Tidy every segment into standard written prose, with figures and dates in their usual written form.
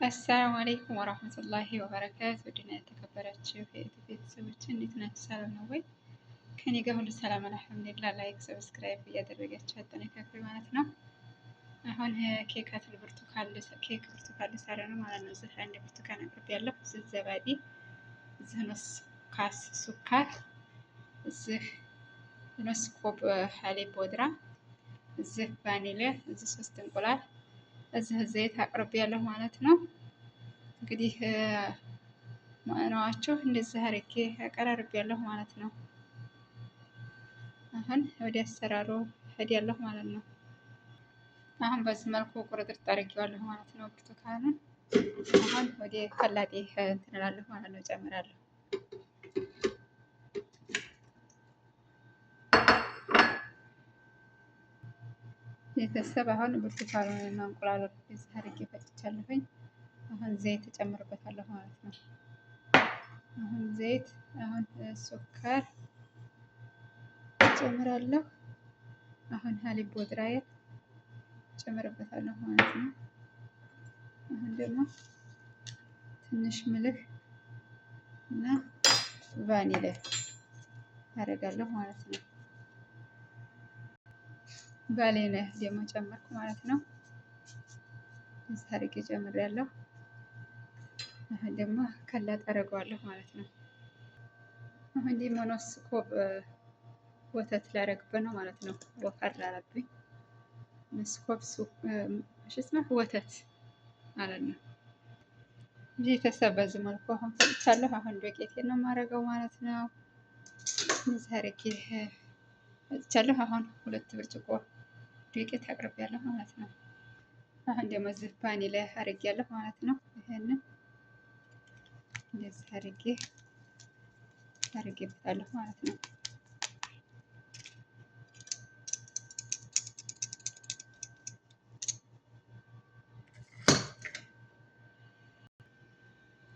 السلام عليكم ورحمة الله وبركاته። ውድና የተከበራችሁ የኢትዮ ቤተሰቦች እንዴት ናችሁ? ሰላም ነው ወይ? ከኔ ጋር ሁሉ ሰላም الحمد لله። like subscribe እያደረጋችሁ አጠነካክሩ ማለት ነው። አሁን ኬካት ብርቱካን ኬክ ብርቱካን ልሰራ ነው ማለት ነው። እዚህ አንድ ብርቱካን አቅርቤያለሁ። እዚህ زبادي፣ እዚህ نص كاس سكر፣ እዚህ نص كوب حليب بودرة፣ እዚህ ቫኒላ፣ እዚህ ሶስት እንቁላል፣ እዚህ ዘይት አቅርቤያለሁ ማለት ነው። እንግዲህ ነዋችሁ እንደዚህ አድርጌ አቀራርቤያለሁ ማለት ነው። አሁን ወደ አሰራሩ ሄዳለሁ ማለት ነው። አሁን በዚህ መልኩ ቁርጥርጥ አድርጌዋለሁ ማለት ነው ብርቱካኑን። አሁን ወደ ከላጤ እንትን እላለሁ ማለት ነው፣ እጨምራለሁ። ቤተሰብ አሁን ብርቱካኑን እና እንቁላሉን እንደዚህ አድርጌ ፈጭቻለሁኝ። አሁን ዘይት እጨምርበታለሁ ማለት ነው። አሁን ዘይት፣ አሁን سكر እጨምራለሁ። አሁን حليب بودرة እጨምርበታለሁ ማለት ነው። አሁን ደግሞ ትንሽ ملح እና ቫኒላ አደርጋለሁ ማለት ነው። ቫኒላ ደግሞ ጨመርኩ ማለት ነው። እዚህ አድርጌ ጨምሬያለሁ። አሁን ደግሞ خلاط አደርገዋለሁ ማለት ነው። አሁን ደግሞ نص كوب ወተት ላደርግበት ነው ማለት ነው። ወፈር ላለብኝ نص كوب ወተት ማለት ነው። ቤተሰብ በዚህ መልኩ አሁን ፈጭቻለሁ። አሁን ዶቄቴን ነው የማደርገው ማለት ነው። እዚህ አድርጌ ፈጭቻለሁ። አሁን ሁለት ብርጭቆ ዶቄት አቅርቤያለሁ ማለት ነው። አሁን ደግሞ እዚህ ቫኒላ አድርጌያለሁ ማለት ነው። ይሄንን እንደዚህ አድርጌ አድርጌበታለሁ ማለት ነው።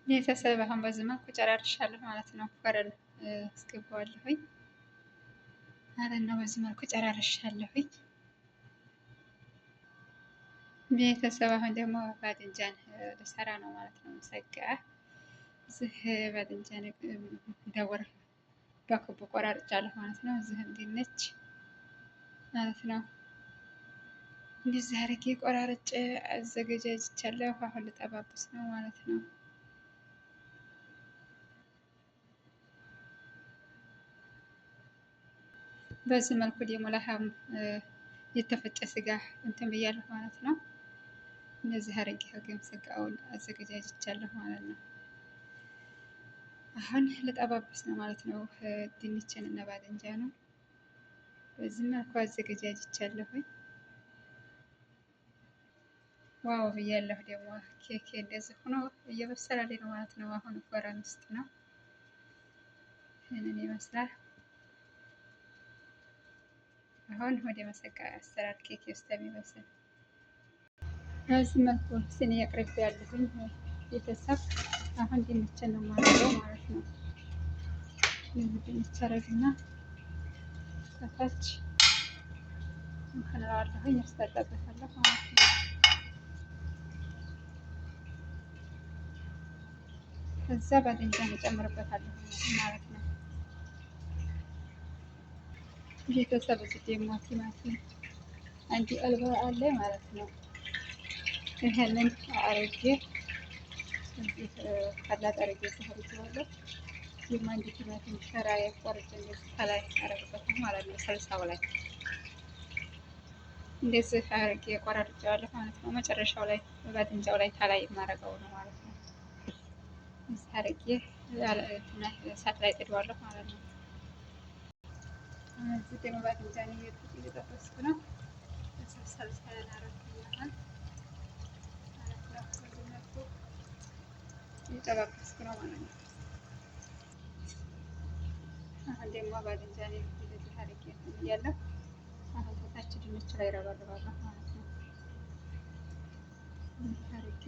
ቤተሰብ አሁን በዚህ መልኩ ጨራርሻለሁ ማለት ነው። فرن አስገባዋለሁኝ ማለት ነው። በዚህ መልኩ ጨራርሻለሁኝ። ቤተሰብ አሁን ደግሞ باذنجان ልሰራ ነው ማለት ነው። مسقعة እዚህ باذنجان ደወር በክቡ ቆራርጫለሁ ማለት ነው። እዚህም ድንች ማለት ነው። እንደዚህ አድርጌ ቆራርጬ አዘገጃጅቻለሁ። አሁን ልጠባብስ ነው ማለት ነው። በዚህ መልኩ ደግሞ لحم የተፈጨ ስጋ እንትን ብያለሁ ማለት ነው። እንደዚህ አድርጌ ግን ስጋውን አዘገጃጅቻለሁ ማለት ነው። አሁን ልጠባበስ ነው ማለት ነው። ድንችን እና ባድንጃኑ በዚህ መልኩ አዘገጃጅቻለሁኝ። wow ብያለሁ። ደግሞ ኬክ እንደዚህ ሆኖ እየበሰለልኝ ነው ማለት ነው። አሁን فرن ውስጥ ነው። ይህንን ይመስላል። አሁን ወደ مسقعة አሰራር ኬክ ውስጥ የሚበስል በዚህ መልኩ ስኒ አቅርቤ ያለሁኝ ቤተሰብ። አሁን ድንችን ነው የማደርገው ማለት ነው። ድንች አደርግና ከታች እንትን እለዋለሁኝ አስታጣበታለሁ ማለት ነው። ከዛ ባድንጃን እጨምርበታለሁ ማለት ነው። ቤተሰብ እዚህ ደግሞ ቲማቲም አንድ አልባ አለ ማለት ነው። ይሄንን አርጌ እዚህ خلاط አርጌ ሰርቼዋለሁ። ደግሞ አንድ ቲማቲም شرايح ቆርጬ እንደዚህ ከላይ አረግበታለሁ ማለት ነው። ሰልሳው ላይ እንደዚህ አርጌ ቆራርጬዋለሁ ማለት ነው። መጨረሻው ላይ ባድንጃው ላይ ከላይ የማረገው ነው ማለት ነው። እዚህ አርጌ እሳት ላይ ጥደዋለሁ ማለት ነው። እዚህ ደግሞ ባድንጃን እየጠበስኩ ነው። ሰልሳ አረኩኝ ማለት ነው። በዚህ መልኩ እየጠባበስኩ ነው ማለት ነው። አሁን ደግሞ ባድንጃን እንደዚህ አድርጌ እያለሁ አሁን ከታች ድንች ላይ ረባርባለሁ ማለት ነው። አድርጌ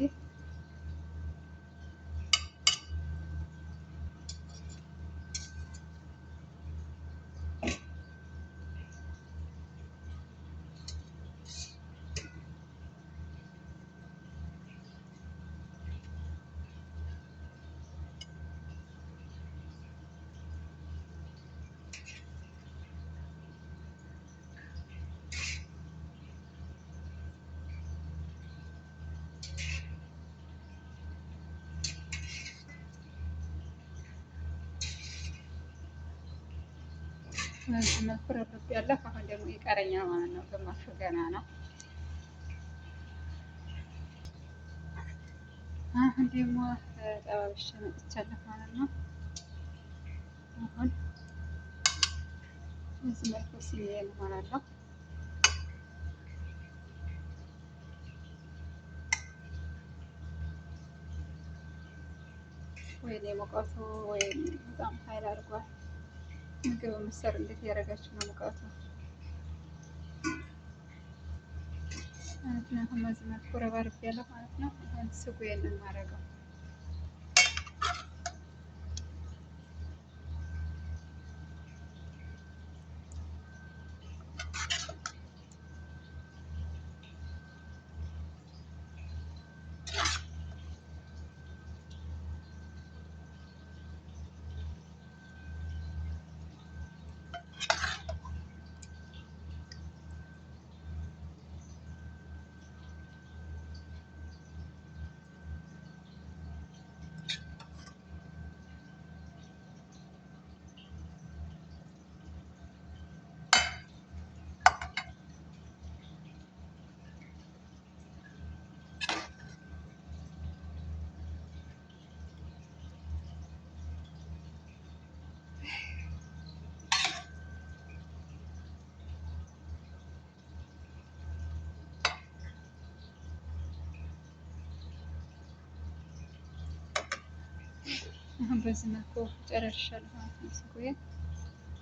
በዚህ መልኩ ረብረብ ያለሁ። አሁን ደግሞ ይቀረኛል ማለት ነው። ግማሹ ገና ነው። አሁን ደግሞ ጠባብሼ መጥቻለሁ ማለት ነው። አሁን በዚህ መልኩ ሲኒዬን እሞላለሁ። ወይኔ ሙቀቱ፣ ወይኔ በጣም ኃይል አድርጓል። ምግብ የምትሰሩ እንዴት እያደረጋችሁ ነው? ሙቀቱ ማለት ነው። አሁን በዚህ መልኩ ረባርቤያለሁ ማለት ነው። አሁን ስጎዬን ነው የማደርገው። አሁን በዚህ መልኩ ጨርሻለሁ ማለት ነው ስጎዬን።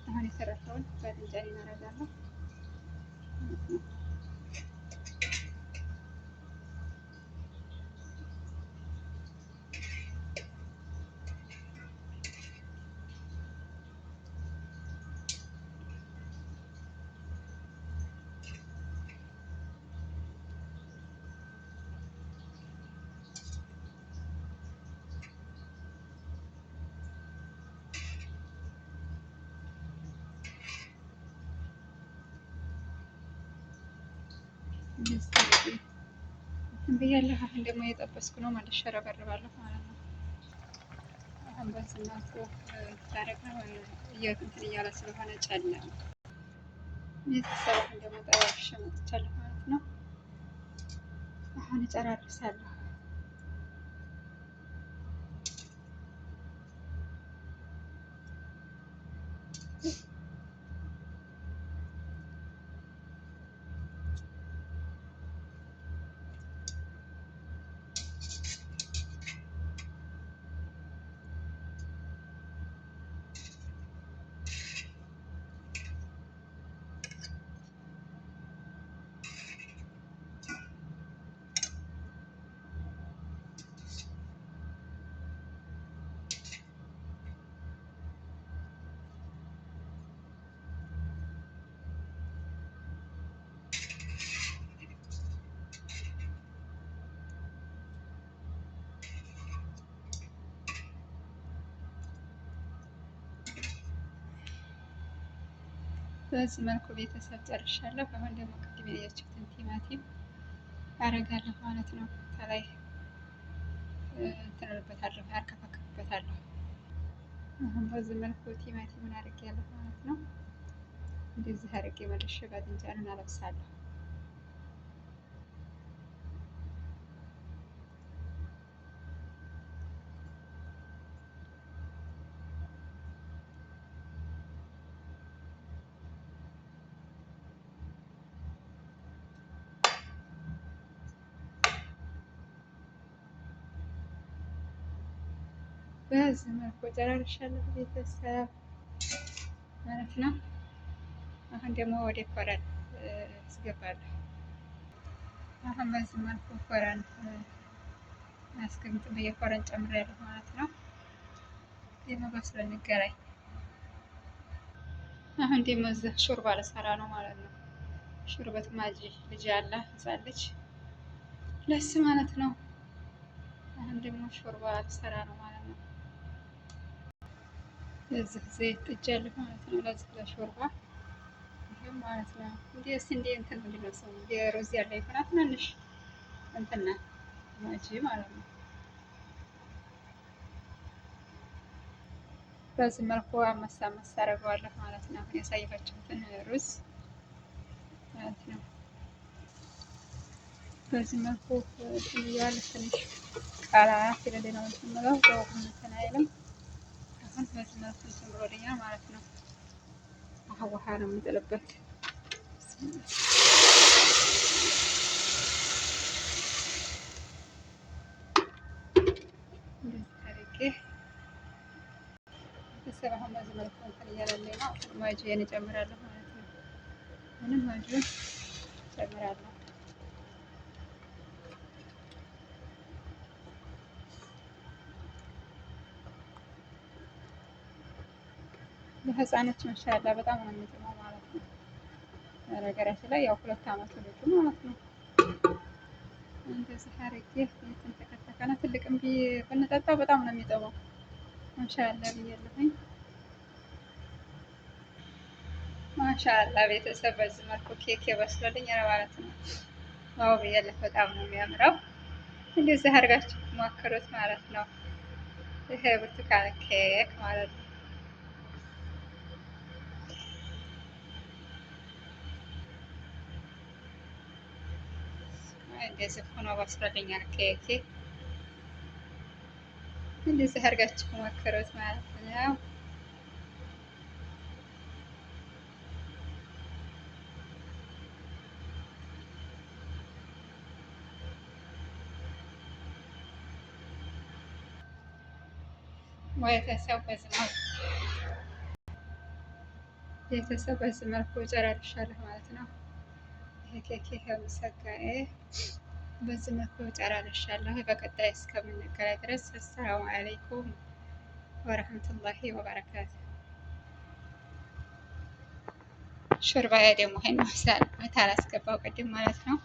አሁን የተረፈውን ባድንጃን እናደርጋለሁ ማለት ነው። ብያለሁ። አሁን ደግሞ እየጠበስኩ ነው ማለት ሸረበርባለሁ ማለት ነው። አሁን በዚህ መልኩ ታረግ ነው እንትን እያለ ስለሆነ ጨለመ። ቤተሰብ አሁን ደግሞ ጠባብሼ መጥቻለሁ ማለት ነው። አሁን እጨራርሳለሁ። በዚህ መልኩ ቤተሰብ ጨርሻለሁ። አሁን ደግሞ ቅድም ያያችሁትን ቲማቲም አረጋለሁ ማለት ነው። ከላይ እንትን እልበታለሁ፣ አርከፈክፍበታለሁ። አሁን በዚህ መልኩ ቲማቲሙን አድርጌያለሁ ማለት ነው። እንደዚህ አድርጌ መልሼ ባድንጃኑን አለብሳለሁ። በዚህ መልኩ ጨራርሻለሁ ቤተሰብ ማለት ነው። አሁን ደግሞ ወደ فرن አስገባለሁ። አሁን በዚህ መልኩ فرن አስቀምጥ በየ فرن ጨምሬያለሁ ማለት ነው። ደግሞ በስሎ እንገናኝ። አሁን ደግሞ እዚህ ሾርባ ልሰራ ነው ማለት ነው። ሾርበት ማጂ ልጅ አለ ህፃን ልጅ ለስ ማለት ነው። አሁን ደግሞ ሾርባ ልሰራ ነው ማለት ነው። እዚህ ዘይት ጥጃለሁ ማለት ነው። ለዚህ ለሾርባ ይሄም ማለት ነው። እንዴ እንዴ እንትን ምንድን ነው ስሙ የሩዝ ያለ ይሆናል ትናንሽ እንትን ማጂ ማለት ነው። በዚህ መልኩ አመሳ አመሳ አደርገዋለሁ ማለት ነው። አሁን ያሳየኋችሁትን ሩዝ ማለት ነው። በዚህ መልኩ እንትን እያለ ትንሽ ቃላ ሲለልኝ ነው እንትን የምለው በወጉም እንትን አይልም። አሁን በዚህ መልኩ እንትን ብሎልኛል ማለት ነው። አሁን ውሃ ነው የምጥልበት። እንደዚህ አድርጌ ቤተሰብ አሁን በዚህ መልኩ እንትን እያለልኝ ነው። ማጂን እጨምራለሁ ማለት ነው። ምንም ማጂን እጨምራለሁ። ለህፃኖች ማሻአላ በጣም ነው የሚጥመው ማለት ነው። ነገራችን ላይ ያው 2 አመቱ ልጁ ማለት ነው። እንደዚህ አድርጌ የተንተከተከ ነው። ትልቅም ብንጠጣው በጣም ነው የሚጥመው። ማሻአላ ብያለሁኝ። ማሻአላ ቤተሰብ በዚህ መልኩ ኬክ በስሎልኛል ማለት ነው። wow ብያለሁ። በጣም ነው የሚያምረው። እንደዚህ አድርጋችሁ ሞክሩት ማለት ነው። ይሄ ብርቱካን ኬክ ማለት ነው። እንደዚህ ሆኖ በስሎልኛል ኬክ። እንደዚህ አድርጋችሁ ሞክሩት ማለት ነው። ቤተሰብ በዚህ መልኩ ጨራርሻለሁ ማለት ነው። ይሄ ኬክ ይሄ ሰጋዬ በዚህ መልኩ ጨራርሻለሁ። በቀጣይ እስከምንገናኝ ድረስ አሰላሙ አለይኩም ወረህመቱላሂ ወበረካቱ። ሾርባዬ ደግሞ ይሄን ይመስላል። አላስገባው ቅድም ማለት ነው።